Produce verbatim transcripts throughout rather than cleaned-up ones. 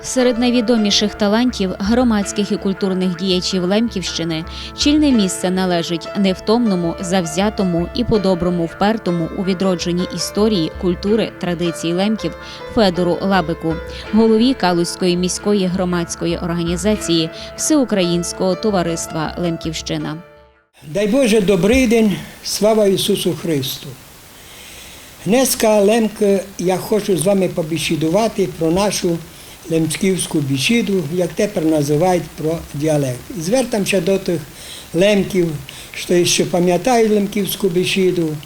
Серед найвідоміших талантів громадських і культурних діячів Лемківщини чільне місце належить невтомному, завзятому і по-доброму впертому у відродженні історії, культури, традицій лемків Федору Лабику, голові Калузької міської громадської організації Всеукраїнського товариства Лемківщина. Дай Боже, добрый день, слава Ісусу Христу! Днеска, Лемкы, я хочу з вами побесідувати про нашу лемківську бесіду, як тепер называють, про діалект. І звертам ся до тых Лемків, што іщи памятають лемківську бесіду,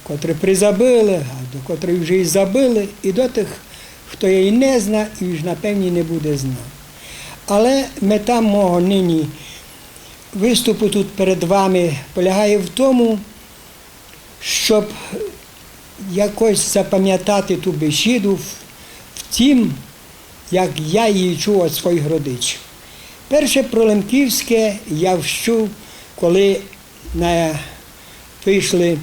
котрі призабыли, а до котрых вже й забыли, і до тых, хто її не зна і уж, напевні, не буде знати. Але мета мого нині виступу тут перед вами полягає в тому, щоб якось запамятати ту бесіду в, в тім, як я її чув од своїх родичів. Перше про лемківське я вчув, коли на, вышли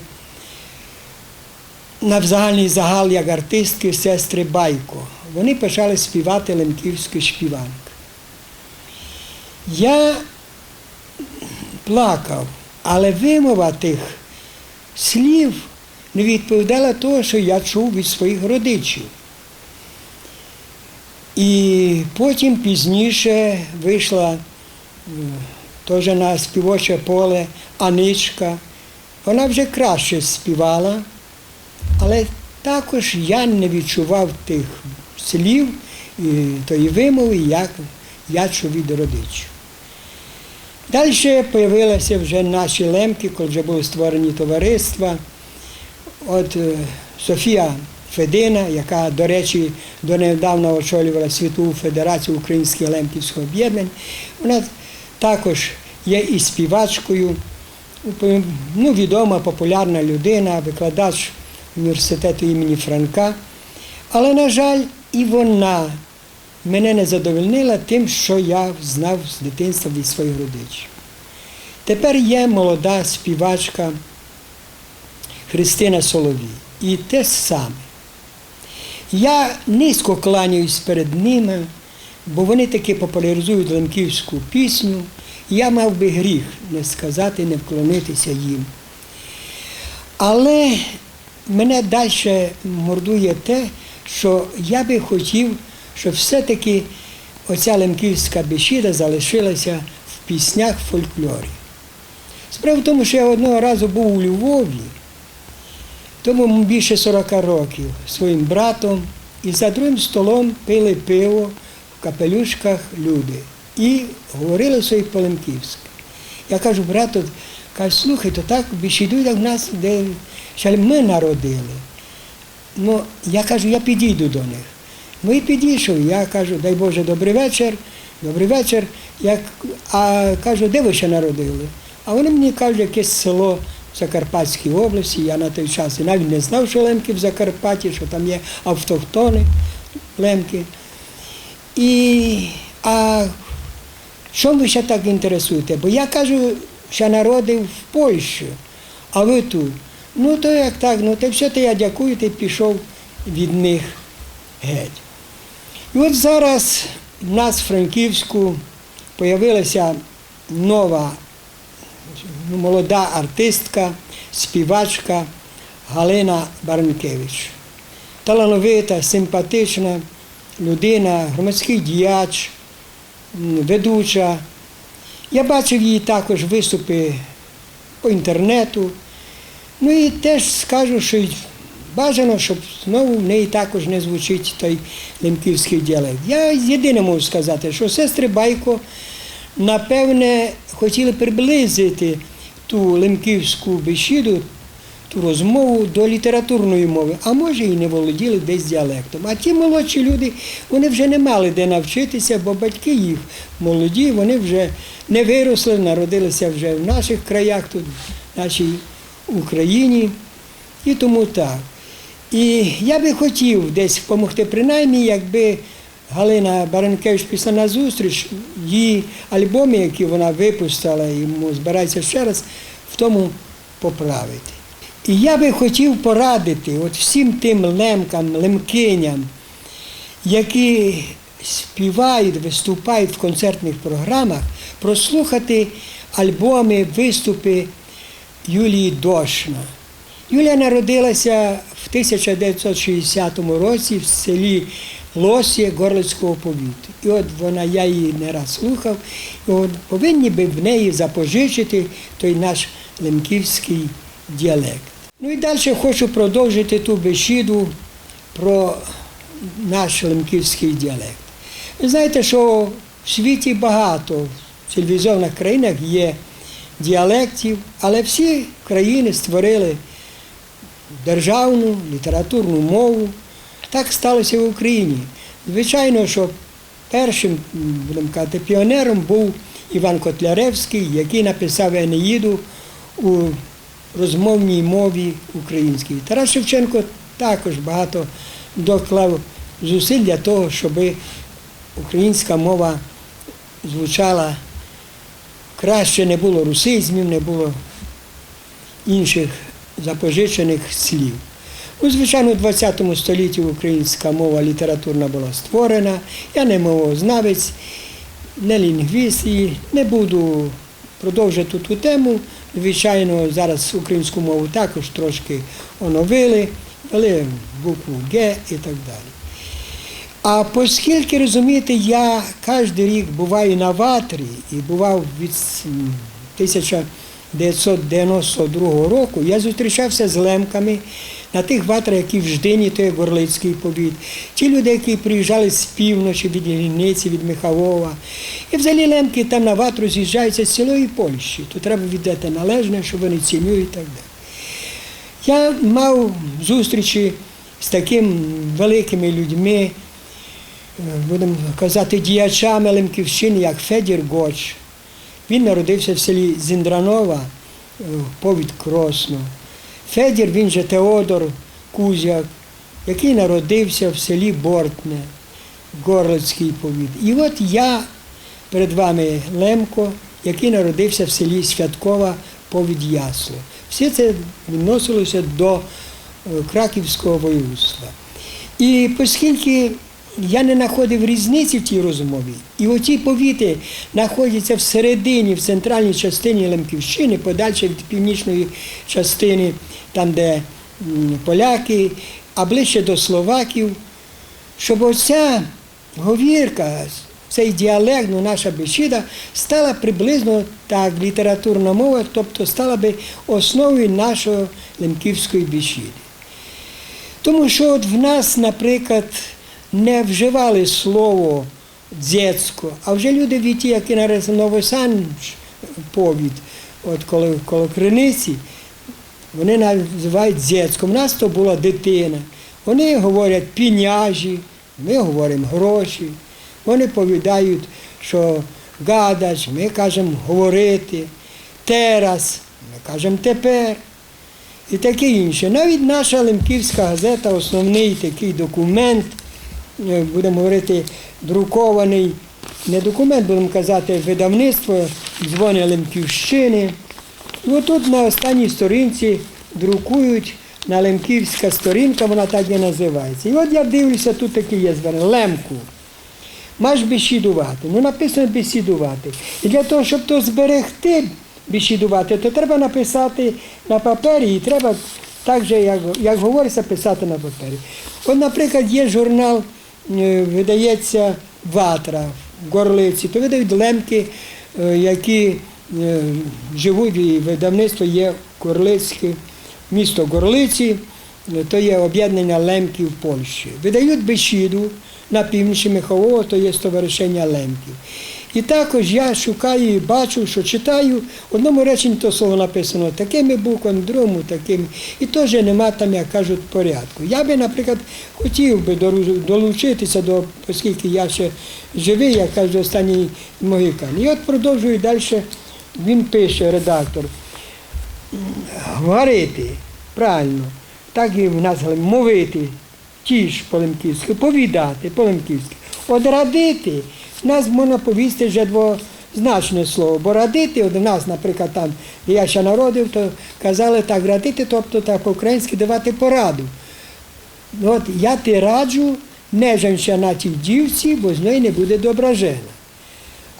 на загальный загал як артисткы сестры Байко. Вони почали співати лемківські співанкы. Я плакав, але вымова тых слів не відповідала того, што я чув від своїх родичів. І потім пізніше вышла, м, тоже на співоче поле Аничка. Вона вже краще співала, але також я не відчував тых слів і тої вымовы, як я чув від родичів. Дальше появилися вже наші Лемкы, коли вже были створені товариства. От, е, Софія Федина, яка, до речі, донедавна очолювала Світову федерацію українських лемківських об'єднань, вона також є і співачкою, ну, відома, популярна людина, викладач університету імені Франка. Але, на жаль, і вона мене не задовольнила тим, што я знав з дитинства від своїх родичів. Тепер є молода співачка Христина Соловій. І те саме. Я низько кланяюсь перед ними, бо вони таки популяризують лемківську пісню. Я мав би гріх не сказати, не вклонитися їм. Але мене дальше мордує те, што я би хотів, щоб все-таки оця лемківська бесіда залишилася в піснях, в фольклорі. Справа в тому, што я одного разу був у Львові, тому більше сорока років, зі своїм братом, і за другим столом пили пиво в капелюшках люди і говорили собі по-лемківськи. Я кажу брату, кажу: «Слухай, то так бесідують, як в нас, де ся мы народили». Ну, я кажу, я підійду до них. Ну і підійшов, я кажу: «Дай Боже, добрый вечір, добрый вечір». Я к-, а кажу: «Де вы ся народили?» А вони мені кажуть, якесь село в Закарпатській області, я на той час і навіть не знав, що лемкы в Закарпатті, що там є автохтони лемкы. І, а чом вы ся так інтересуєте? Бо я, кажу, ся народив в Польщі, а вы тут. Ну, то як так, ну, то все, то я дякую, та й пішов від них геть. І от зараз в нас в Франківську появилася нова, ну, молода артистка, співачка Галина Баранкевич. Талановита, симпатична людина, громадський діяч, м, ведуча. Я бачив її також виступи по інтернету. Ну і теж скажу, що й бажано, щоб знову в неї також не звучить той лемківський діалект. Я єдине можу сказати, що сестри Байко, напевне, хотіли приблизити ту лемківську бесіду, ту розмову до літературної мови, а може і не володіли десь діалектом. А ті молодші люди, вони вже не мали де навчитися, бо батьки їх молоді, вони вже не виросли, народилися вже в наших краях, тут, в нашій Україні. І тому так. І я би хотів десь допомогти, принаймні, якби Галина Баранкевич пішла назустріч, її альбоми, які вона випустила і м-, збирається ще раз в тому поправити. І я би хотів порадити от всім тим лемкам, лемкиням, які співають, виступають в концертних програмах, прослухати альбоми, виступи Юлії Дошна. Юлія народилася в тисяча девятьсот шістдесятому році в селі Лосє Горлицького повіту. І от вона, я її не раз слухав, і от повинні би в неї запозичити той наш лемківський діалект. Ну і дальше хочу продовжити ту бесіду про наш лемківський діалект. Ви знаєте, що в світі багато, в цивілізованих країнах є діалектів, але всі країни створили державну літературну мову. Так сталося і в Україні. Звичайно, що першим, м, будемо казати, піонером був Іван Котляревський, який написав Енеїду у розмовній мові українській. Тарас Шевченко також багато доклав зусиль для того, щоб українська мова звучала краще, не було русизмів, не було інших запозичених слів. Ну, звичайно, у двадцятому столітті українська мова літературна була створена. Я не мовознавець, не лінгвіст і не буду продовжити ту тему. Звичайно, зараз українську мову також трошки оновили, ввели букву Г і так далі. А оскільки, розумієте, я кожен рік буваю на Ватрі і бував від, м, тисяча дев'ятсот дев'яносто другого року, я зустрічався з лемками на тих ватрах, які в Ждині, то є Горлицький повіт. Ті люди, які приїжджали з півночі, від Гріниці, від Михалова. І взагалі лемки там на ватру з'їжджаються з цілої Польщі. То треба віддати належне, що вони цінюють і так далі. Я мав зустрічі з такими великими людьми, е, будемо казати, діячами Лемківщини, як Федір Гоч. Він народився в селі Зіндранова, е, повіт Кросно. Федір, він же Теодор Кузяк, який народився в селі Бортне, Горлицький повіт. І от я перед вами лемко, який народився в селі Святкова, повіт Ясло. Все це відносилося до, е, Краківського воєводства. І оскільки я не знаходив різниці в тій розмові, і оті повіти знаходяться всередині, в центральній частині Лемківщини, подальше від північної частини, там, де, м, поляки, а ближче до словаків, щоб оця говірка, цей діалект, ну, наша бесіда, стала приблизно так літературна мова, тобто стала би основою нашої лемківської бесіди. Тому що от в нас, наприклад, не вживали слово дзецько, а вже люди віті, які нарис-, Новосанч повіт, от коли коло Криниці, вони називають дзецько. В нас то була дитина. Вони говорять піняжі, ми говоримо гроші. Вони повідають, що гадач, ми кажемо говорити, тераз, ми кажемо тепер. І таке інше. Навіть наша Лемківська газета, основний такий документ, е, будемо говорити, друкований, не документ, будемо казати, видавництво «Дзвони Лемківщини». І отут на останній сторінці друкують на лемківська сторінка, вона так і називається. І от я дивлюся, тут таке є звернення. Лемку. Маєш бесідувати. Ну, написано бесідувати. І для того, щоб то зберегти, бесідувати, то треба написати на папері, і треба так же, як, як говориться, писати на папері. От, наприклад, є журнал, е, видається «Ватра» в Горлиці, то видають лемки, е, які, е, живуть, і видавництво є горлицьке, місто Горлиці, е, то є об'єднання лемків Польщі. Видають бесіду на півночі Михалова, то є товаришення лемків. І також я шукаю і бачу, що читаю, в одному реченні то слово написано такими буквами, в другому такими. І теж нема там, як кажуть, порядку. Я би, наприклад, хотів би дору-, долучитися до, оскільки я ще живий, як кажуть, останній могикан. І от продовжую далі, він пише, редактор. Говорити, правильно, так і в нас говорять, мовити, тіж по-лемківськи, повідати по-лемківськи. От радити, в нас можна повісти вже двозначне слово, бо радити, от в нас, наприклад, там, де я ся народив, то казали так радити, тобто так по-українськи давати пораду. От я ти раджу, Не жен ся на тій дівці, бо з ньой не буде добра жена.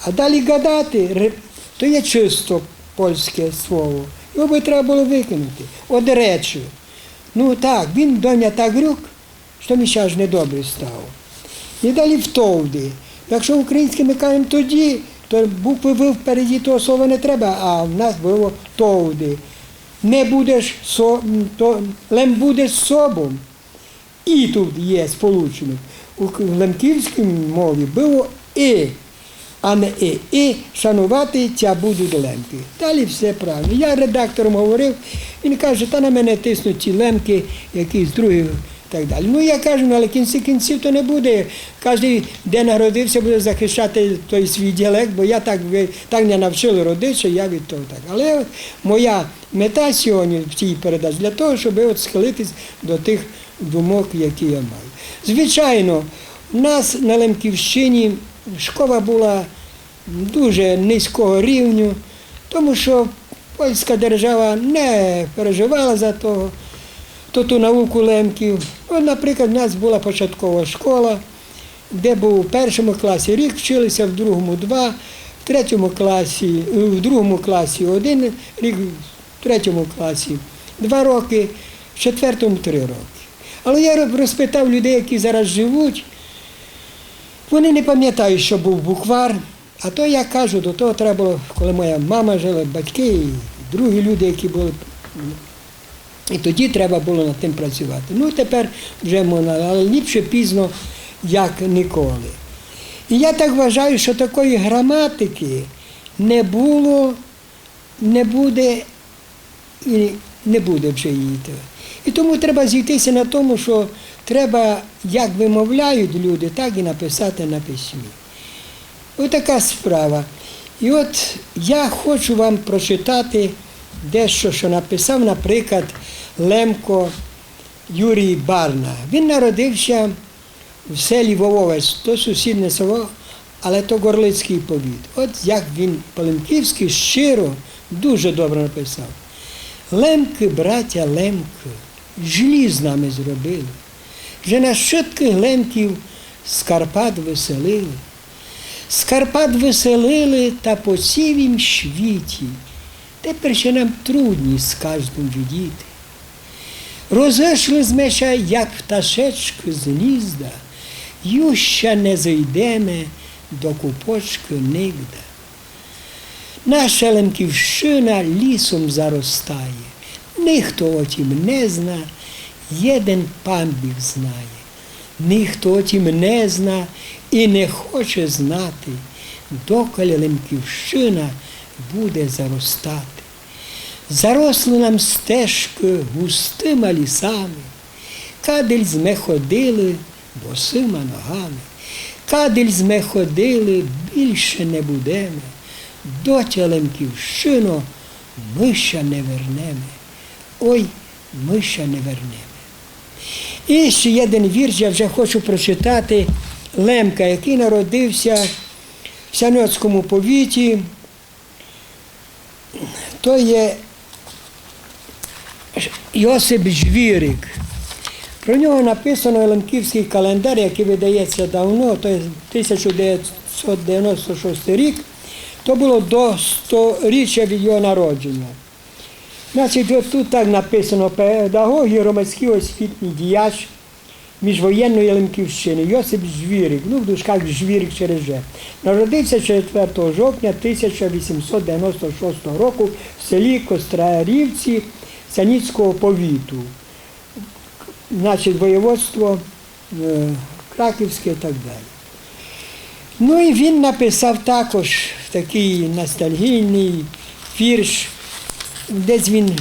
А далі гадати, ре-, то є чисто польське слово. Його бы треба было выкинути. Од речы. Ну так, він до мене так рюк, што ми ся аж недобрі стало. І далі втовды. Якщо українськыми кажеме тоді, то буквы В впереді того слова не треба, а в нас было товды. Не будеш со-, м, то, лем будеш собом. І тут є сполученик. У к-, в лемківській мові было и, а не и, и шанувати тя будуть лемки. Далі всьо правильно. Я редактором говорив, він каже: «Та на мене тиснуть ті лемки, якісь другі», так далі. Ну, я кажу: «Ну, але в кінці кінців то не буде. Каждый, де народився, буде захищати той свій діалект, бо я так ви-, так мене навчили родичі, я від того так». Але моя мета сьогодні в цій передачі для того, щоб от схилитись до тих думок, які я маю. Звичайно, у нас на Лемківщині школа была дуже низького рівню, тому що польська держава не переживала за того, то ту науку лемків. От, наприклад, у нас была початкова школа, де быв у першому класі рік, вчили ся в другому два, в третьому класі, в другому класі один рік, в третьому класі два роки, в четвертому три роки. Але я ро-, розпитав людей, які зараз живуть, вони не пам'ятають, що быв буквар. А то, я кажу, до того треба было, коли моя мама жила, батьки і другі люди, які были, і тоді треба было над тим працювати. Ну, тепер вже можна, але ліпше пізно, як ніколи. І я так вважаю, що такої граматики не было, не буде і не буде вже її. І тому треба зійти ся на тому, що треба, як вимовляють люди, так і написати на письмі. Отака справа. І от я хочу вам прочитати дещо, що написав, наприклад, лемко Юрій Барна. Він народився в селі Вововець, то сусідне село, але то Горлицькый повіт. От як він по-лемківськы щиро, дуже добре написав: «Лемкы, братя Лемкы, злі з нами зробили, же нас вшыткых лемків з Карпат выселили. З Карпат выселили та по цілім світі. Тепер ся нам трудні з каждым видіти. Розышли зме ся, як пташечкы з гнізда, юж ся не зыйдеме до купочкы нигда. Наша Лемківщына лісом заростає, нихто о тім не зна, єден пан Біг знає. Нихто о тім не зна і не хоче знати, доколь Лемківщына буде заростати. Заросли нам стежкы густыма лісами, кадиль зме ходили босыма ногами. Кадиль зме ходили, більше не будеме, дотя, Лемківщыно, мы ся не вернеме. Ой, мы ся не вернеме». І ще єден вірш я вже хочу прочитати. Лемка, якый народився в Сяноцькому повіті, то є Йосип Жвірик. Про нього написано Лемківськый календар, якый выдається давно, то є тисяча девятсот девяносто шостый рік. То было до сторіччя від його народження. Значить, от тут так написано: педагог і громадськый освітній діяч міжвоєнної Лемківщины Йосип Жвірик, ну, в дужках Жвірик через Ж, народився четвертого жовтня тисяча вісімсот девяносто шостого року в селі Кострарівці Сяніцького повіту, значить, воєводство, е, Краківське і так далі. Ну і він написав також такый ностальгійный вірш. Десь він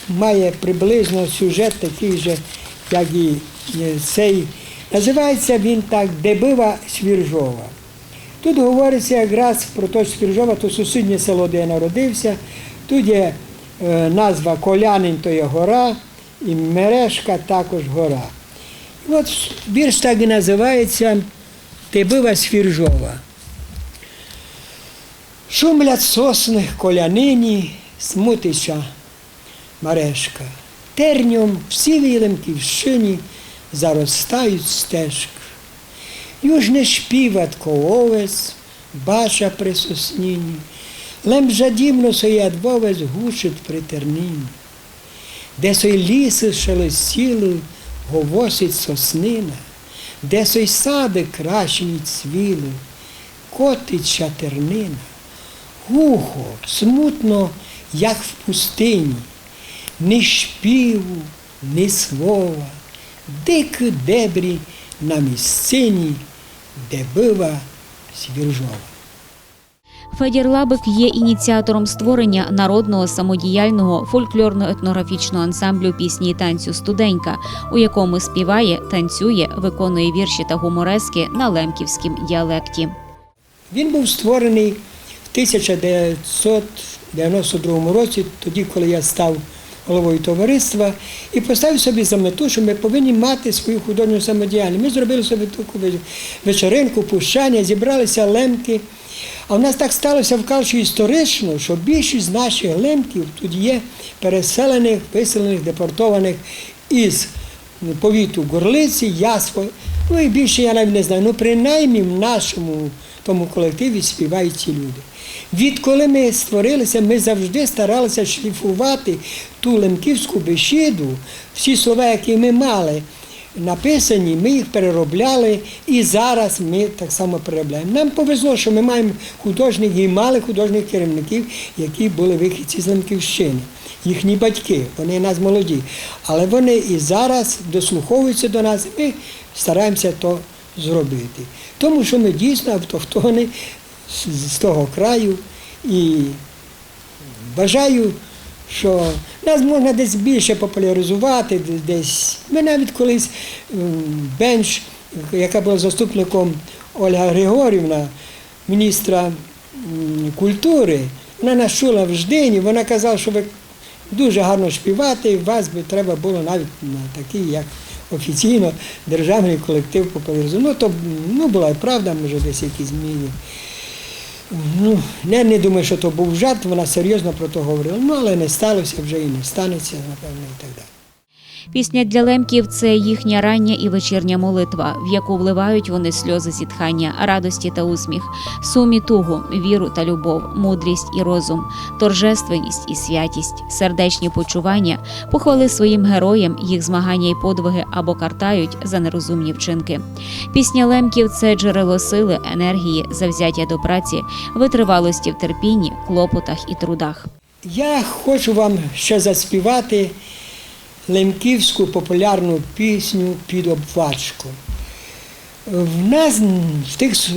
має приблизно сюжет такый же, як і, е, цей. Називається він так: «Де быва Свіржова». Тут говориться якраз про то, Свіржова, то сусіднє село, де я народився. Тут є, е, назва Колянин, то є гора, і Мережка також гора. І от вірш так і називається: «Де быва Свіржова». Шумлять сосны в Колянині, смутить ся Мережка. Терньом в цілій Лемківщині заростають стежкы. Юж не шпіват ко овец баша при соснїни, лем жадібно сой ядвовец гучит при тернині. Де сой лісы шелестїли, голосит соснина, де сой сады красні цвіли, котит ся тернина. Глухо, смутно, як в пустині, ні шпіву, ні слова, дикы дебрі на місцині, де быва Свіржова. Федір Лабик є ініціатором створення народного самодіяльного фольклорно-етнографічного ансамблю пісні і танцю «Студенька», у якому співає, танцює, виконує вірші та гуморески на лемківськім діалекті. Він був створений в тисяча дев'ятсот дев'яносто другому році, тоді, коли я став головою товариства, і поставив собі за мету, що ми повинні мати свою художню самодіяльність. Ми зробили собі таку ве-, вечеринку, пущання, зібралися лемки. А в нас так сталося в Калші історично, що більшість з наших лемків тут є переселених, виселених, депортованих із повіту Горлиці, Ясла. Ну і більше я навіть не знаю. Ну, принаймні в нашому тому колективі співають ці люди. Відколи ми створилися, ми завжди старалися шліфувати ту лемківську бесіду, всі слова, які ми мали написані, ми їх переробляли і зараз ми так само переробляємо. Нам повезло, що ми маємо художніх і мали художніх керівників, які були вихідці з Лемківщини. Їхні батьки, вони у нас молоді, але вони і зараз дослуховуються до нас, і ми стараємося то зробити. Тому що ми дійсно автохтони з, з того краю, і вважаю, що нас можна десь більше популяризувати, де-, десь. Ми навіть колись, м, Бенч, яка була заступником Ольга Григорівна, міністра, м, культури, вона нас чула в Ждині, вона казала, що ви дуже гарно співати, вас би треба було навіть на такий, як офіційно, державний колектив популяризувати. Ну, то, ну, була і правда, може, десь якісь зміни. Ну, я не думаю, що то був жарт, вона серйозно про то говорила. Ну, але не сталося вже і не станеться, напевно, і так далі. Пісня для лемків — це їхня рання і вечірня молитва, в яку вливають вони сльози зітхання, радості та усміх, сум і тугу, віру та любов, мудрість і розум, торжественність і святість, сердечні почування, похвали своїм героям, їх змагання і подвиги або картають за нерозумні вчинки. Пісня лемків — це джерело сили, енергії, завзяття до праці, витривалості в терпінні, клопотах і трудах. Я хочу вам ще заспівати лемківську популярну пісню «Під обвачку». В нас, в тих с-,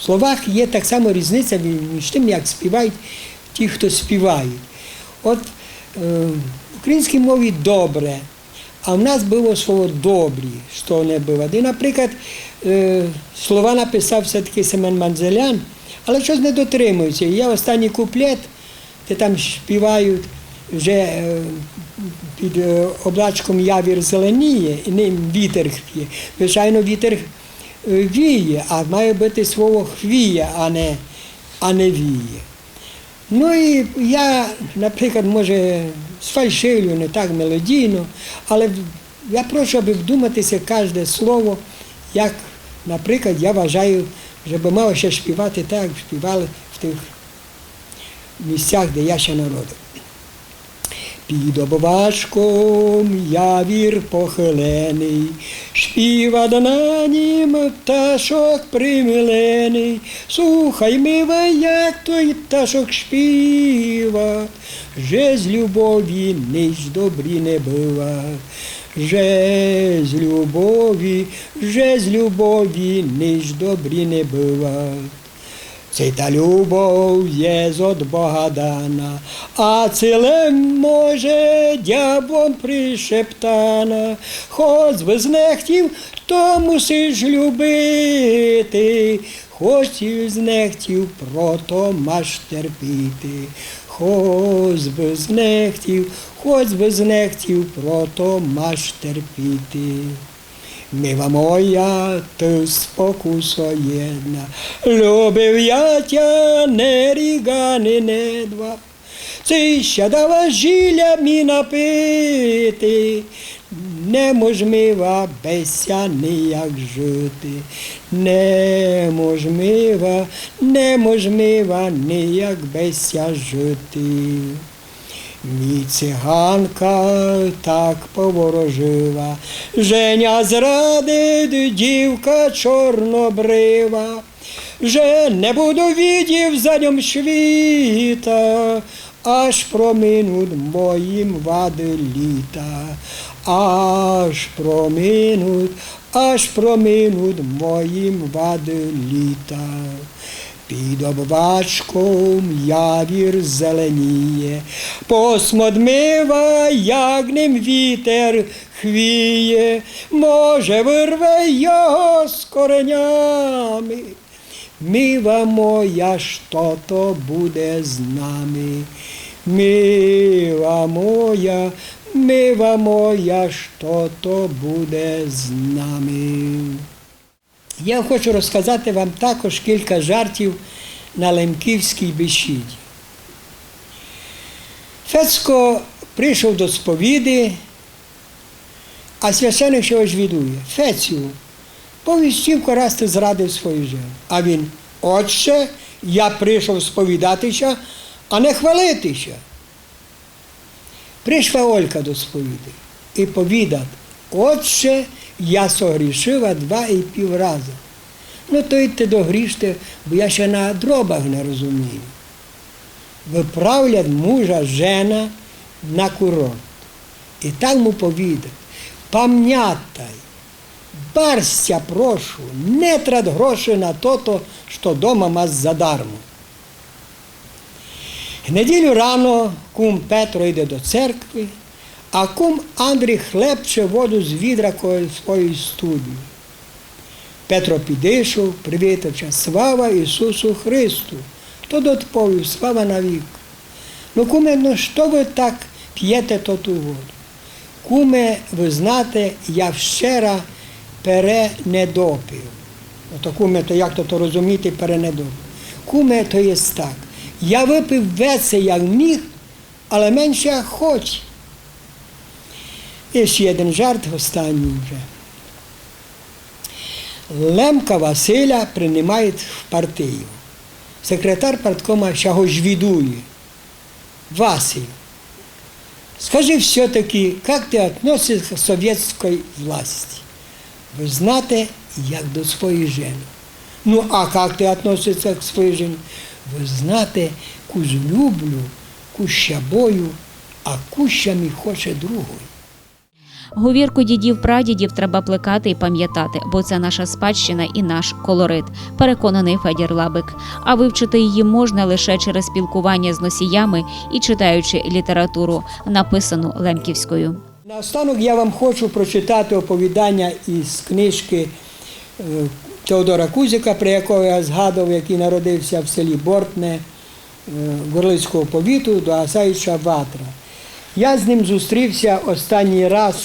словах є так само різниця мі-, між тим, як співають ті, хто співають. От, е, в українській мові «добре», а в нас було слово «добрі», що не було. І, наприклад, е, слова написав все-таки Семен Мандзелян, але щось не дотримується. Є останній куплет, де там співають вже, е, «під, е, облачком явір зеленіє», і ним вітер хвіє. Звичайно, вітер, е, віє, а має бути слово «хвіє», а не, а не «віє». Ну і я, наприклад, може, сфальшивлю, не так мелодійно, але в-, я прошу, аби вдуматися кожне слово, як, наприклад, я вважаю, щоб мало ще співати так, як співали в тих місцях, де я ще народив. Під обважком явір похилений, співат на нім пташок примилений. Слухай, мила, як той пташок співат: же з любові ніч добрі не быват, же з любові, же з любові ніч добрі не быват. Ци та любов єст од Бога дана, а ци лем, може, дявлом пришептана. Хоц бы знехтів, то мусиш любити, хоц бы знехтів, прото маш терпіти. Хоц бы знехтів, хоц бы знехтів, прото маш терпіти. Мила моя, ты спокусо єдна, любив я тя не рік, ани не два. Ци ся дала зіля мі напити, Не мож ми ва без ся нияк жыти, не мож ми ва, не мож ми ва нияк без ся жыти. Мі циганка так поворожыва, же ня зрадит дівка чорнобрыва, же не буду видїв за ньом швіта, аж проминут моїм вады лїта, аж проминут, аж проминут моїм вады лїта. Під обвачком явір зеленіє, посмод ми ва, як ним вітер хвіє, може, вырве його з коренями. Мива моя, што то буде з нами? Мива моя, мива моя, што то буде з нами? Я хочу розказати вам також кілька жартів на лемківській бесіді. Фецько прийшов до сповіди, а священик ся го звідує: Фецю, повіж, кілько раз ты зрадив свою жену? А він: Отче, я прийшов сповідати ся, а не хвалити ся. Пришла Олька до сповіди і повідат: Отче, я согрішыла два і пів раза. Но то идте догріште, бо я ся на дробах не розумію. Выправлят мужа жена на курорт. І так му повідат: Памнятай, барз тя прошу, не трат гроши на тото, што дома мас задармо. В неділю рано кум Петро йде до церкви, а кум Андрій хлебче воду з відра коло своєї студні. Петро підышов, привітав ся: Слава Ісусу Христу! Тот одповів: Слава навік! Но, куме, но што вы так пєте тоту воду? Куме, вы знате, я вчера перенедопив. Но то, куме, то як то, то розуміти, перенедопив? Куме, то єст так. Я выпив веце, як міг, але менше, як хотів. І ще єден жарт, останній вже. Лемка Василя принимают в партию. Секретар парткома ся го звідує: Василь, скажи всё-таки, как ты относишься к советской власти? Вы знате, як до своєї жены. Ну, а как ты относишься к своєї жены? Вы знате, кусь люблю, кусь ся бою, а кусь ся мі хоче другой. Говірку дідів-прадідів треба плекати і пам'ятати, бо це наша спадщина і наш колорит, переконаний Федір Лабик. А вивчити її можна лише через спілкування з носіями і читаючи літературу, написану лемківською. Наостанок я вам хочу прочитати оповідання із книжки, е, Теодора Кузика, про якого я згадував, який народився в селі Бортне, е, Горлицького повіту, Догасаюча Ватра. Я з ним зустрівся останній раз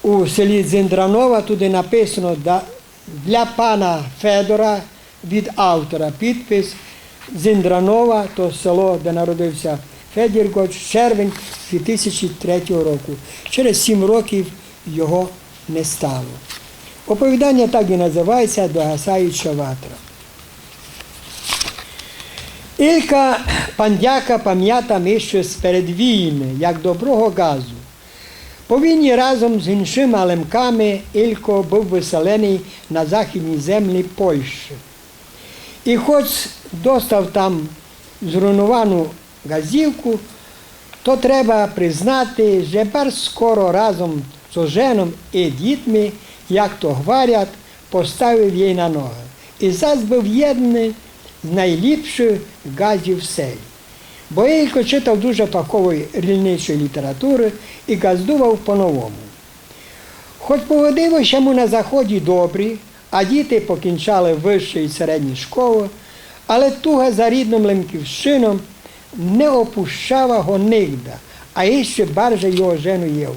у селі Дзиндранова, туди написано: «Да-, для пана Федора», від автора підпис: Дзиндранова, то село, де народився Федір Гоч, червень дві тисячі третього року. Через сім років його не стало. Оповідання так і називається: «Догасаюча ватра». Ілька Пандяка памятам іщы сперед війны, як доброго ґазу. По війні разом з іншыма Лемками Ілько быв выселеный на західні землі Польщы. І хоц достав там зруйновану ґазівку, то треба признати, же барз скоро разом зо женом і дітми, як то гварят, поставив єй на ногы. І зас быв єдны з найліпшых ґазів в селі. Бо Ілько читав дуже фахової рільничої літературы і ґаздував по-новому. Хоц поводило ся му на заході добрі, а діти покінчали высші і середні школы, але туга за рідным Лемківщыном не опущала го нигда, а іщы барже його жену Євку.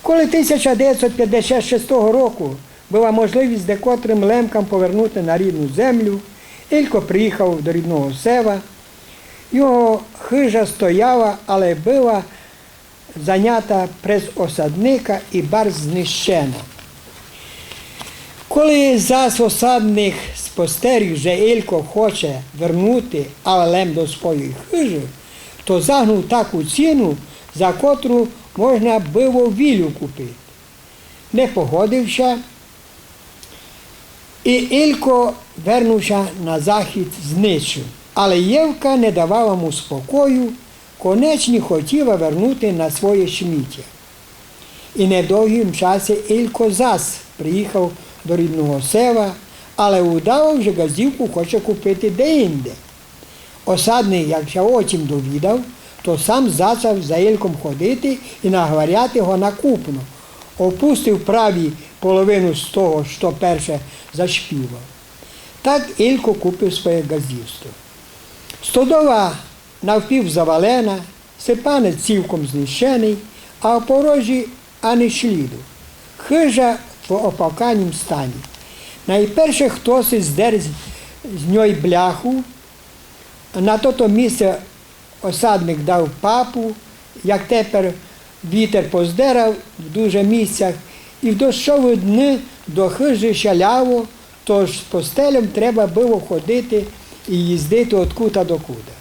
Коли тисяча девятсот пятдесят шестого року была можливість декотрым Лемкам повернути на рідну землю, Ілько приїхав до рідного села. Його хыжа стояла, але была занята през осадника и барз знищена. Коли зас осадник спостеріг, же Елько хоче вернути, але лем до своєй хыжы, то загнув таку ціну, за котру можна было вілю купити. Не погодив ся, и Елько вернув ся на захід з ничым. Але Євка не давала му спокою, конечні хотіла вернути на своє шмітя. И не в довгім часі Елько зас приїхав до рідного села, але удавав, же ґаздівку хоче купити деінде. Осадник, як ся о тім довідав, то сам зачав за Ельком ходити и наговаряти го на купно. Опустив праві половину з того, што перше зашпівав. Так Елько купив своє ґаздівство. Стодола навпів завалена, сипанець цілком знищеный, а о порожі ани шліду. Хыжа в опалканім стані. Найперше хтоси здер з, з ньой бляху, на тото місце осадник дав папу, як тепер вітер поздерав в дуже місцях, и в дощовы дни до хыжы ся ляло, тож з постельом треба было ходити и їздити од кута до кута.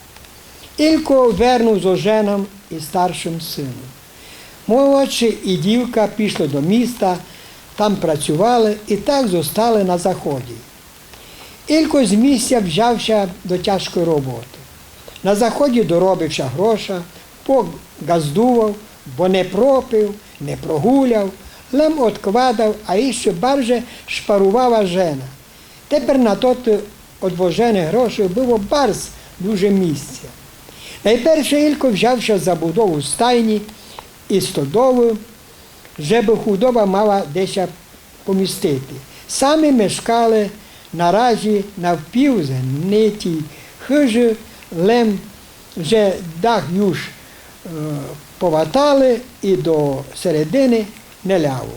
Елько вернув зо женом и старшым сыном. Молодшый и дівка пішли до міста, там працювали и так зостали на заході. Елько з місця взяв ся до тяжкої роботы. На заході доробив ся гроша, поґаздував, бо не пропив, не прогуляв, лем одкладав, а іщы барже шпарувала жена. Тепер на тоты одложены грошы было барз дуже місця. Найперше Елько взяв ся за будову стайні и стодолы, жебы худоба мала де ся помістити. Самі мешкали наразі на впів згнитій хыжы, лем же дах юж, е, поватали и до середины не ляло.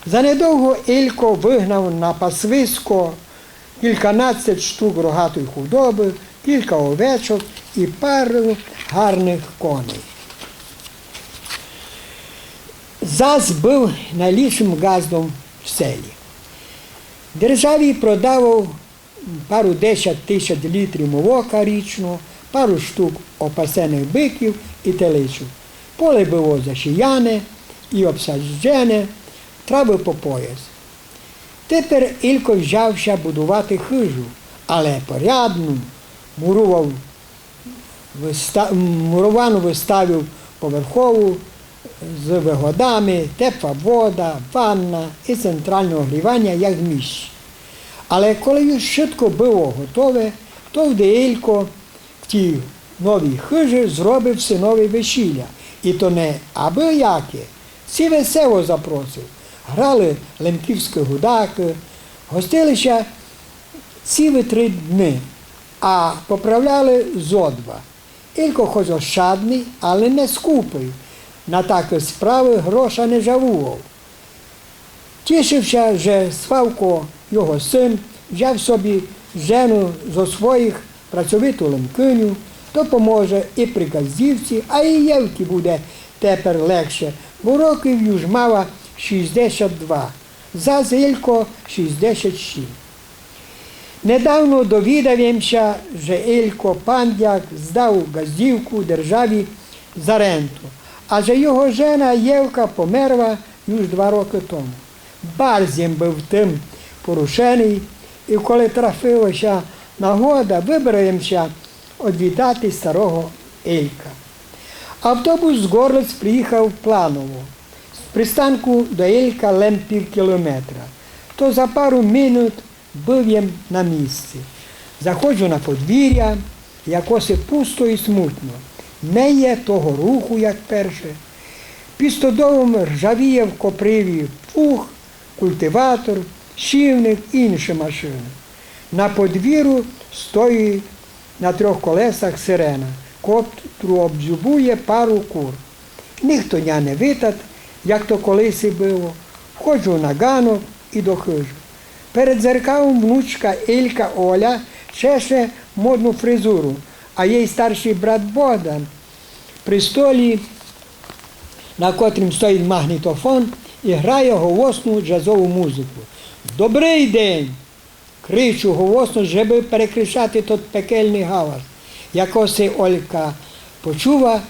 Занедовго Елько выгнав на пасвиско кільканадцять штук рогатої худобы, кілька овечок и пару гарных коней. Зас быв найліпшым ґаздом в селі. Державі продавав пару десять тисяч літрів молока річно, пару штук опасеных быків и телицю. Поле было засіяне и обсаджене, травы по пояс. Тепер Ілько взяв ся будувати хыжу, але порядну, мурував выста-, муровану выставив поверхову з выгодами, тепла вода, ванна и центральне огріваня, як в місті. Але коли юж вшытко было готове, товды Ілько в тій новій хыжи зробив сынові весіля, и то не абы яке, ціле село запросив. Грали лемківскы гудакы, гостили ся цілі три дни, а поправляли зо два. Ілько хоч ощадный, але не скупый, на такы справы гроша не жалував. Тішив ся, же Славко, його сын, взяв собі жену зо своїх, працьовиту лемкиню, то поможе и при ґаздівці, а и Євці буде тепер легше, бо років юж мала шістдесят два, зас Ілько шістдесят сім. Недавно довідав єм ся, же Ілько Пандяк здав ґаздівку державі за ренту, а же його жена Євка померла юж два рокы тому. Барз єм быв тым порушеный, и коли трафила ся нагода, выбрав єм ся одвідати старого Ілька. Автобус з Горлиць приїхав планово. З пристанку до Ілька лем пів кілометра. То за пару минут быв єм на місці. Заходжу на подвіря, якоси пусто и смутно. Не є того руху, як перше. Під стодолом ржавіє в коприві плуг, культиватор, сівник и інші машины. На подвіру стоїть на трьох колесах сирена, котру обдзюбує пару кур. Нихто ня не витат, як то колиси было. Входжу на ґанок и до хыжы. Перед дзеркалом внучка Ілька Оля чеше модну фризуру, а єй старшый брат Богдан при столі на котрім стоїть магнітофон і грає голосну джазову музику. «Добрый день!» — кричу голосно, жебы перекричати тот пекельный галас. Якоси Олька почула,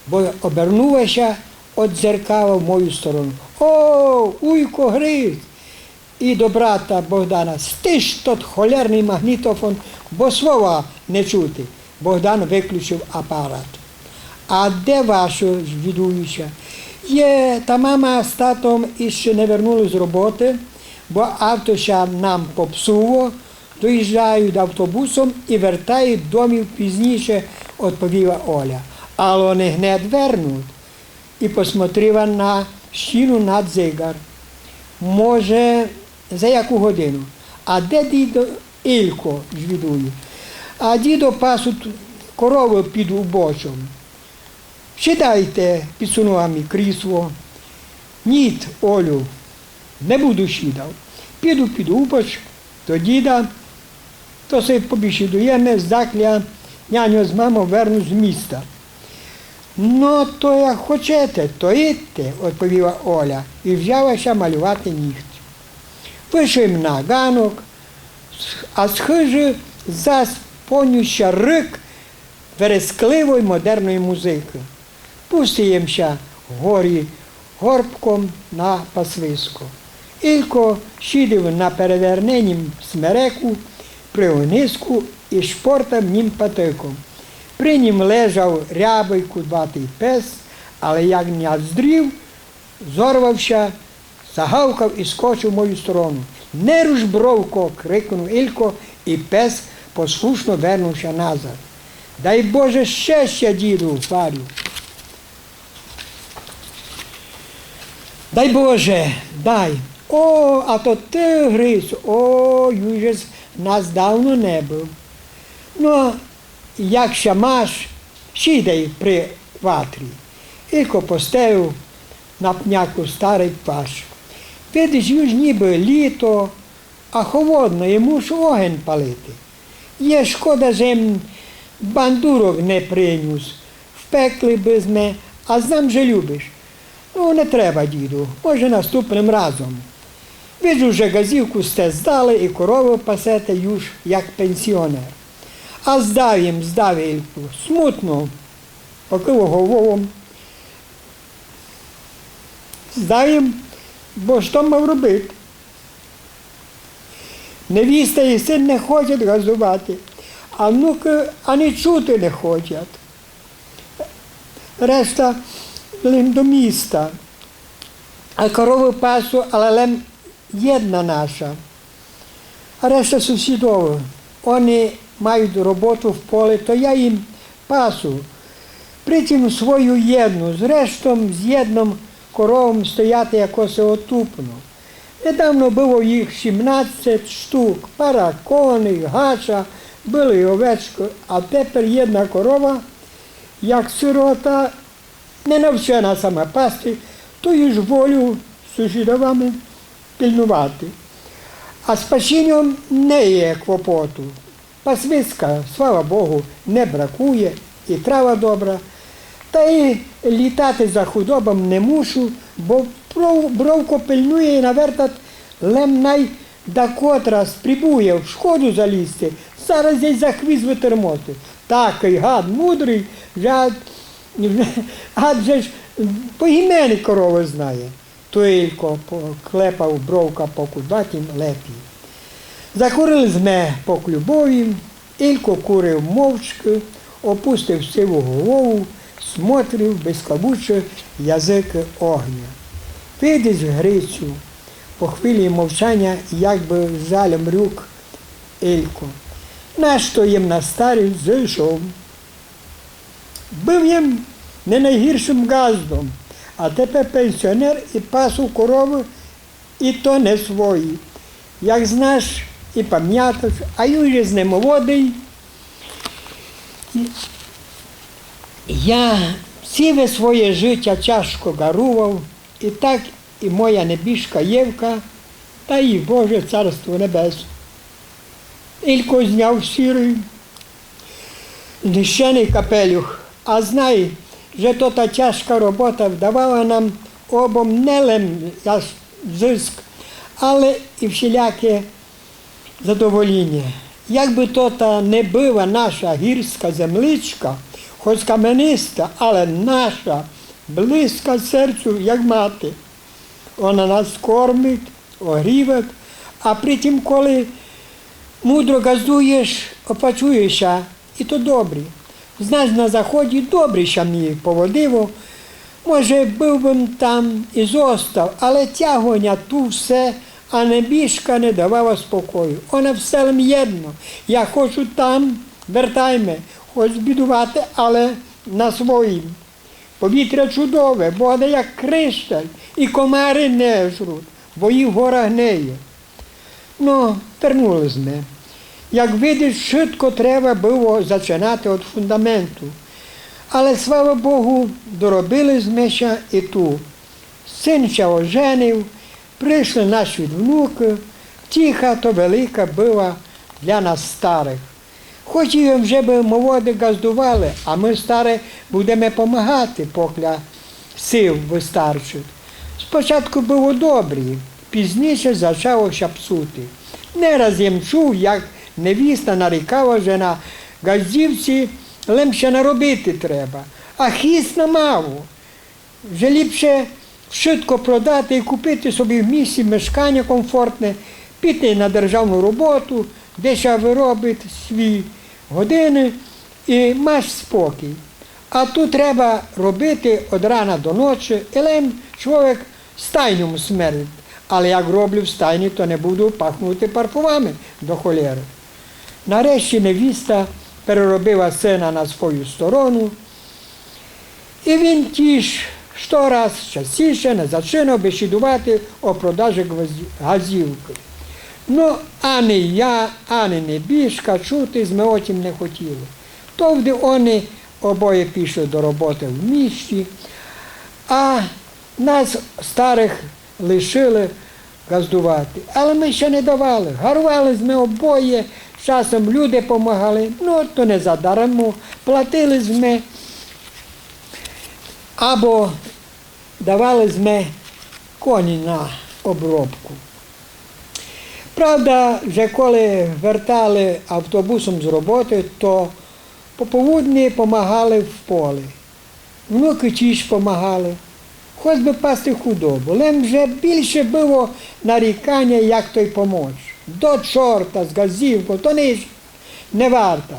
бо обернула ся од дзеркала в мою сторону. «О, уйко Гриць!» І до брата Богдана: «Стиш тот холерный магнітофон, бо слова не чути». Богдан выключив апарат. «А де вашы?» — звідую ся. «Є, та мама з татом іщи не вернули з роботы, бо авто ся нам попсуло, доїжджають автобусом і вертають домів пізніше», — одповіла Оля. «Але они гнет вернуть». І посмотрила на стіну на дзигар. «Може, за яку годину?» «А де дідо Ілько?» — звідую. «А дідо пасуть коровы під убочом». «Сідайте», — підсунула мі крісло. «Ніт, Олю, не буду сідав. Піду під убоч до діда, то си побесідуєме, закля няньо з мамом вернуть з міста». «Но, то як хочете, то идте», — одповіла Оля і взяла ся малювати нігть. Вышов им на ґанок, а з хыжы зась понюс ся рык верескливой модерной музыкы. Пустив им ся горі горбком на пасвиско. Ілько сідив на переверненім смереку при огниску і шпортав нім патыком. При нім лежав рябый кудлатый пес, але як наздрів, зорвав ся, загавкав і скочив в мою сторону. «Не руш, Бровко!» — крикнув Ілько, і пес послушно вернув ся назад. «Дай Боже щестя, діду!» — гварю. «Дай Боже, дай!» «О, а то ты, Гриць! О, юж єс нас давно не быв. Но, як ся маш, сідай при ватрі». Ілько поставив на пняку старый плащ. «Видиш, юж нібы літо, а холодно, і мушу огень палити. Є шкода, же м бандурок не принюс. Впекли бы зме, а знам, же любиш». «Ну, не треба, діду, може, наступным разом. Виджу, же ґазівку сте здали і коровы пасете юж як пенсіонер». «А здав им, здав, Ільку, смутно», — покивав головом. «Здав им, бо што мав робити? Невіста і син не хочуть ґазовати, а внукы ани чути не хочуть. Решта лим до міста, а коровы пасу, але лим єдна наша. А решта сусідовы, они мають роботу в полі, то я им пасу. Притім свою єдну, з рештом з єдном коровом стояти якоси отупно. Недавно было їх сімнадцять штук, пара коней, гача, были й овечкы, а тепер єдна корова, як сирота, не навчена сама пасти, то юж волю сусідовами пильнувати. А з пасіньом не є клопоту. Пасвиска, слава Богу, не бракує, і трава добра. Та й літати за худобом не мушу, бо бров-, бровко пильнує і навертат, лем най дакотра спрібує в шкоду залізти, зараз єй за хвіст вытермоти. Такый гад мудрый, же ад-, ад же ж по імени коровы знає. Тілько поклепав бровка по кудлатім лепі. Закурили зме по клюбові, Ілько курив мовчкы, опустив сиву голову, смотрив блискавучы языкы огня. Видиш, Грицю, по хвилі мовчаня, як бы з жалем рюк Ілько. Нашто єм на старість зышов? Быв єм не найгіршым ґаздом, а тепер пенсіонер і пасу коровы, і то не свої. Як знаш і памяташ, а юж єс не молодый. Я ціле своє жытя тяжко ґарував, і так і моя небіжка Євка, дай їй Боже царство небесне. Ілько зняв сірый, знищеный капелюх. А знай, же тота тяжка робота давала нам обом не лем зиск, але і всіляке задоволіня. Як бы тота не была наша гірска земличка, хоц камениста, але наша, близка серцю, як мати. Она нас кормить, огрівать, а притім, коли мудро ґаздуєш, оплачує ся, і то добрі. Знаш, на заході добрі ся мі поводило, може, быв бым там і зостав, але тягло ня ту все, а небіжка не давала спокою. Она все лем єдно: я хочу там, вертай ме, хоц бідувати, але на своїм. Повітря чудове, вода як кришталь, і комары не жрут, бо їх в горах не є. Но, вернули зме. Як видиш, вшытко треба было зачинати од фундаменту. Але, слава Богу, доробили зме ся і ту. Сын ся оженив, пришли на світ внукы, втіха то велика была для нас старых. Хотів єм, жебы молоды ґаздували, а мы, стары, будеме помагати, покля сил выстарчить. Спочатку было добрі, пізніше зачало ся псути. Не раз єм чув, як невіста нарікала, же на ґаздівці лем ся наробити треба, а хіст на мало. Же ліпше вшытко продати і купити собі в місті мешканя комфортне, піти на державну роботу, де ся выробить свої годины і маш спокій. А ту треба робити од рана до ночы, і лем чловек стайньом смердить. Але як роблю в стайні, то не буду пахнути парфумами до холєры. Нарешті невіста переробила сына на свою сторону, і він тіж штораз частіше не зачинав бесідувати о продажи ґаздівкы. Но, ани я, ани небіжка чути зме о тім не хотіли. Товды они обоє пішли до роботы в місті, а нас, старых, лишили ґаздувати. Але мы ся не давали. Гарували зме обоє, часом люде помагали, но то не задармо, платили зме. Або давали зме коні на обробку. Правда, же коли вертали автобусом з роботы, то пополудні помагали в полі. Внукы тіж помагали, хоц бы пасти худобу. Лем же більше было наріканя, як то й помоч. До чорта з ґаздівков, то нич не варта.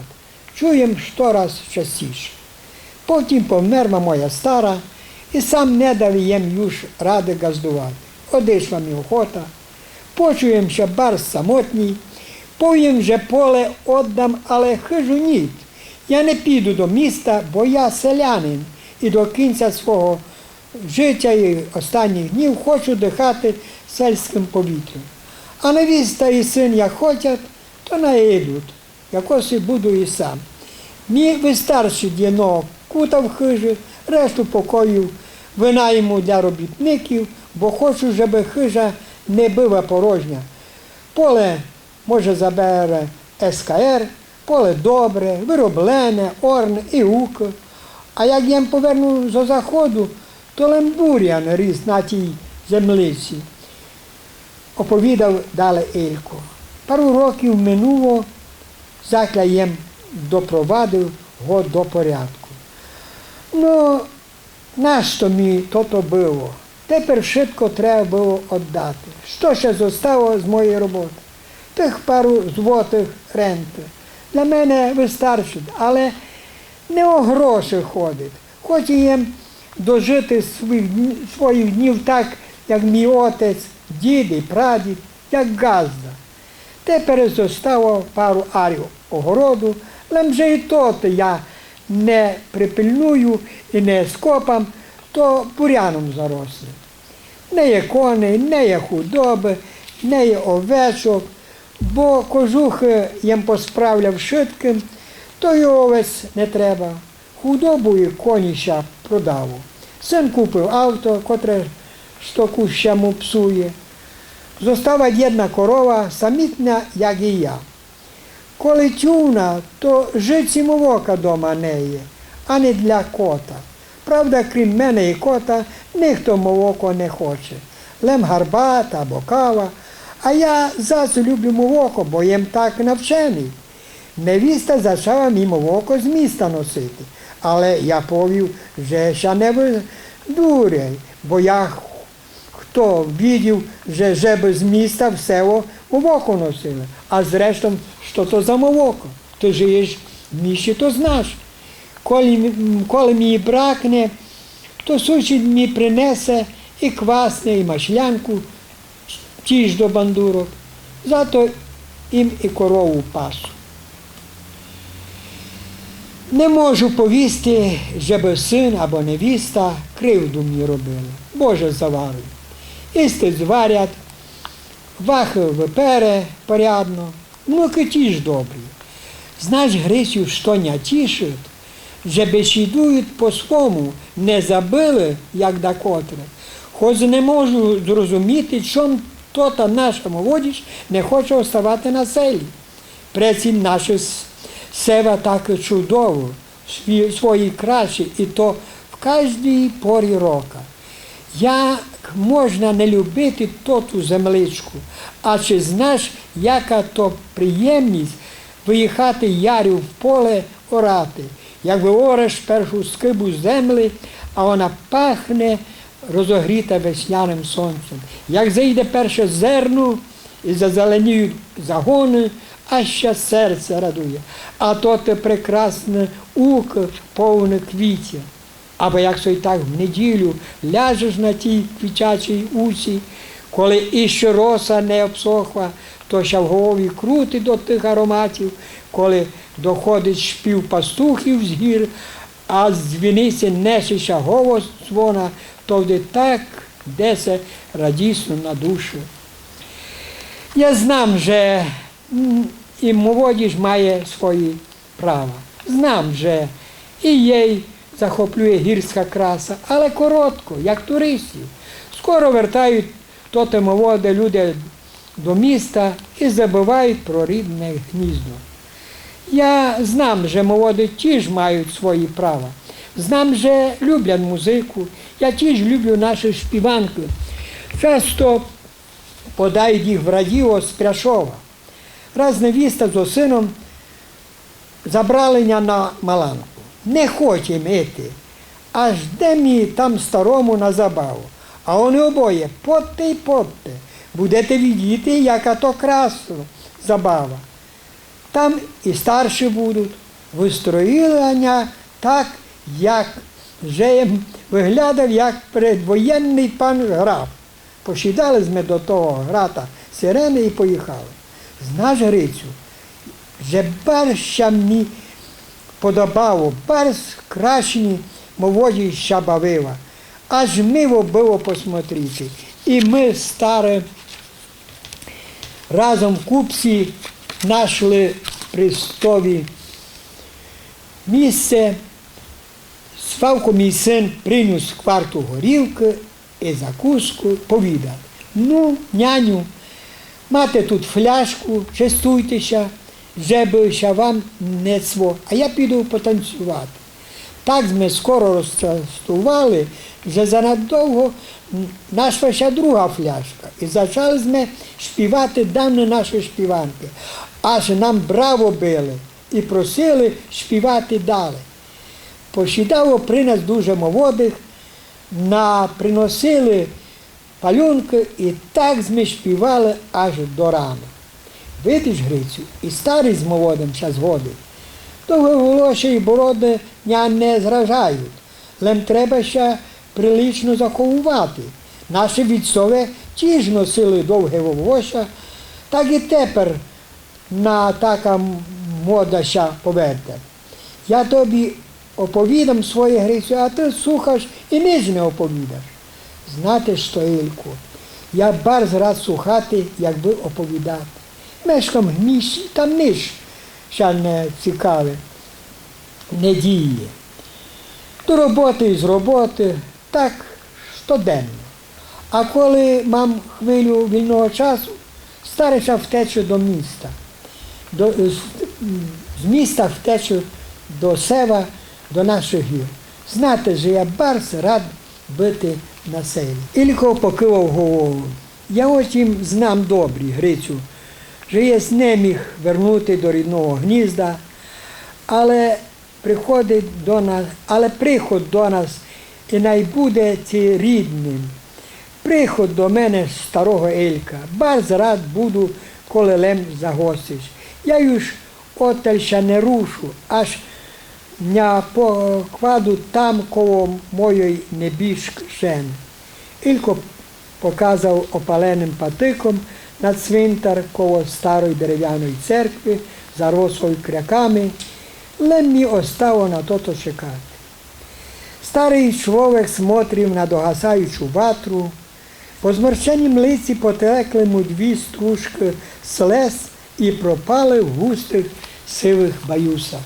Чуєм штораз частіше. Потім померла моя стара, і сам не дав єм юж рады ґаздувати. Одишла мі охота. Почуєм ся барз самотній. Повім, же поле оддам, але хыжу ніт. Я не піду до міста, бо я селянин і до кінця свого житя і останніх днів хочу дыхати сельскым повітрям. А невіста і сын як хотять, то най ідуть. Якоси буду і сам. Мі выстарчить єдного кута в хыжі, решту покоїв вынайму для робітників, бо хочу, жебы хыжа не была порожня. Поле, може, забере С К Р, поле добре, выроблене, орне і ук. А як єм поверну зо заходу, то лем бурян ріс на тій землиці, оповідав дале Ілько. Пару років минуло, закля єм допровадив го до порядку. Но, нашто мі тото было? Тепер вшытко треба было оддати. Што ще зостало з моєї роботы? Тых пару злотых ренты. Для мене выстарчить, але не о гроші ходить. Хотів єм дожити своїх дн-, своїх днів так, як мій отець, дід і прадід, як ґазда. Тепер зостало пару арів огороду, лем же і тот я не припильную і не скопам, то буряном заросле. Не є коней, не є худобы, не є овечок, бо кожухы єм посправляв вшыткым, то й овець не треба. Худобу і коні ся продало. Сын купив авто, котре што кус ся му псує. Зостала єдна корова, самітна, як і я. Коли тювна, то жиц і молока дома не є, ани для кота. Правда, крім мене і кота, нихто мовоко не хоче. Лем гарбата або кава. А я зас люблю мовоко, бо єм так навченый. Невіста зачала мі мовоко з міста носити, але я повів, же ся не выдуряй, бо я хто видів, же, же бы з міста в село мовоко носили. А зрештом, што то за мовоко? Ты жиєш в місті, то знаш. Коли, м, коли мі бракне, то сусід мі принесе і квасне, і машлянку, тіж до бандурок. Зато їм і корову пасу. Не можу повісти, же бы сын або невіста кривду мі робили. Боже, заваруй. Їсти зварять, вахы выпере порядно, внукы тіж добрі. Знаш, Грицю, што ня тішить, же бесідують по-свому, не забыли, як дакотре. Хоц не можу зрозуміти, чом тота наша молодіж не хоче оставати на селі. Преці наше с-, села так чудово, сві-, свої красі, і то в каждій порі рока. Як можна не любити тоту земличку? А чи знаш, яка то приємність выїхати ярю в поле орати, як выореш першу скыбу землі, а вона пахне розогріта весняным сонцем, як зайде перше зерно і зазеленіють загоны, аж ся серце радує, а тоты прекрасны ук повны квітів. Або як сой так в неділю ляжеш на тій квітчачій усі, коли іщи роса не обсохла, то ся в голові крутить од тых ароматів, коли доходить шпів пастухів з гір, а з дзвіниці несе ся голос дзвона, товды так десе радісно на душу. Я знам, же, м, і молодіж має свої права. Знам, же і єй захоплює гірска краса, але коротко, як туристів. Скоро вертають тоты молоды люде до міста і забывають про рідне гніздо. Я знам, же молоды тіж мають свої права. Знам, же люблять музику. Я тіж люблю нашы шпіванкы. Часто подають їх в радіо з Пряшова. Раз невіста зо сыном забрали ня на маланку. Не хотім іти. Аж де мі там старому на забаву. А они обоє: «Подте й подте, будете видіти, яка то красна забава. Там і старші будуть». Выстроїли ня так, як же єм выглядав, як предвоєнный пан граф. Посідали зме до того града сирены і поїхали. Знаш, Грицю, же барз ся мі подобало, барз красні молодіж ся бавила, аж мило было посмотріти. І мы, старі, разом в купці нашли при столі місце. Свавко, мій сын, принюс кварту горілкы і закуску, повідать: «Ну, няню, мате тут фляжку, честуйте ся, жебы ся вам не цло, а я піду потанцювати». Так зме скоро розчастували, же занадовго нашла ся друга фляжка, і зачали зме шпівати давні нашы шпіванкы, аж нам браво били і просили шпівати далі. Посідало при нас дуже молодых, наприносили палюнкы, і так зме шпівали аж до рана. Видиш, Грицю, і старі з молодым ся згодить. Довге волосся і бороды ня не зражають, лем треба ся прилично заховувати. Нашы вітцове тіж носили довге волосся, так і тепер на така мода ся поверта. Я тобі оповідам своє, Грицю, а ты слухаш і нич не оповідаш. Знате што, Ільку, я барз рад слухати, як вы оповідате. Мешкам в місті, там нич ся не цікаве не діє. До роботы і з роботы, так штоденно. А коли мам хвилю вільного часу, стараю ся втечи до міста. До, з, з міста втечи до села, до нашых гір. Знате же, я барз рад быти на селі. Ілько покывав голову. Я о тім знам добрі, Грицю, же єс не міг вернути до рідного гнізда, але приходить до нас, але приход до нас і най буде ци рідным. Приход до мене, старого Елька. Барз рад буду, коли лем загостиш. Я юж отель ся не рушу, аж ня покладу там, коло мойой небіжкы жены. Ілько показав опаленым патыком на цвинтар коло старой деревяной церкви, зарослой кряками, лем мі остало на тото чекати. Старый чловек смотрив на догасаючу ватру, по зморщенім лици потекли му дві стружкы слез і пропали в густых сивых баюсах.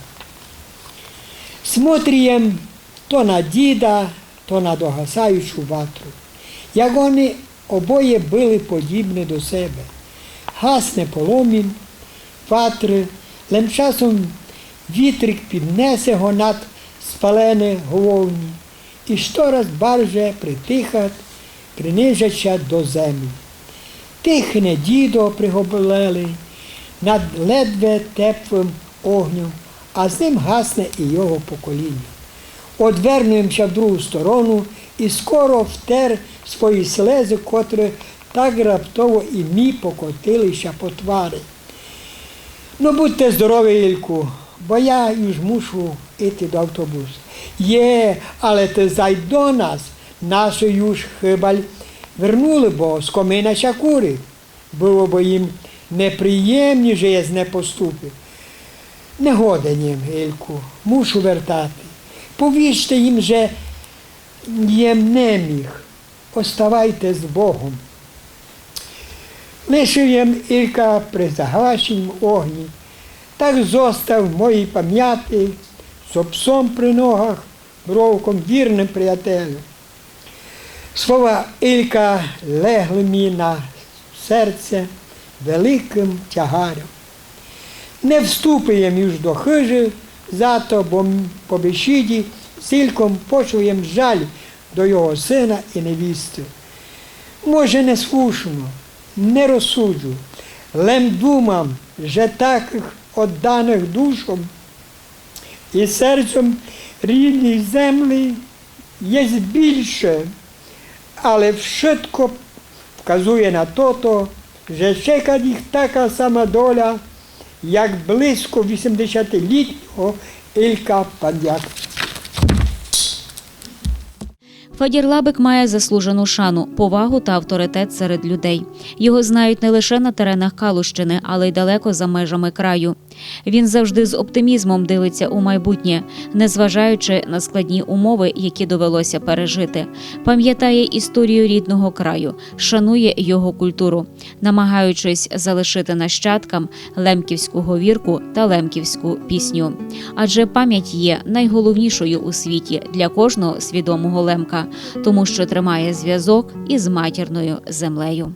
Смотрієм то на діда, то на догасаючу ватру. Як они обоє были подібны до себе. Гасне полумін ватры, лем часом вітрик піднесе го над спалене головні і штораз барже притихать, принижать ся до землі. Тихне дідо пригобелелый над ледве теплым огньом, а з ним гасне і його поколіня. Одвернув єм ся в другу сторону і скоро втер свої слезы, котры так раптово і мі покотили ся по твари. Но будте здоровый, Ільку, бо я юж мушу іти до автобуса. Є, але ты зайдь до нас, наші юж хыбаль вернули, бо з комина ся курить. Было бы їм неприємні, же єс не поступив. Не годен єм, Ільку, мушу вертати. Повіжте їм, же єм не міг. Оставайте з Богом. Лишив єм Ілька при загасінім огні. Так зостав в моїй памяти, з псом при ногах, бровком, вірным приятелем. Слова Ілька легли мі на серце великым тягаром. Не вступив єм юж до хыжі зато, бо м-, по бесіді з Ільком почув єм жаль до його сына і невісты. Може, неслушно, не розсуджу, лем думам, же такых одданых душом і серцьом рідній землі єст більше, але вшытко вказує на тото, же чекать їх така сама доля, як близько вісемдесятилітнього Ілька Пандяка. Федір Лабик має заслужену шану, повагу та авторитет серед людей. Його знають не лише на теренах Калущини, але й далеко за межами краю. Він завжди з оптимізмом дивиться у майбутнє, незважаючи на складні умови, які довелося пережити. Пам'ятає історію рідного краю, шанує його культуру, намагаючись залишити нащадкам лемківську говірку та лемківську пісню. Адже пам'ять є найголовнішою у світі для кожного свідомого лемка, тому що тримає зв'язок із матірною землею.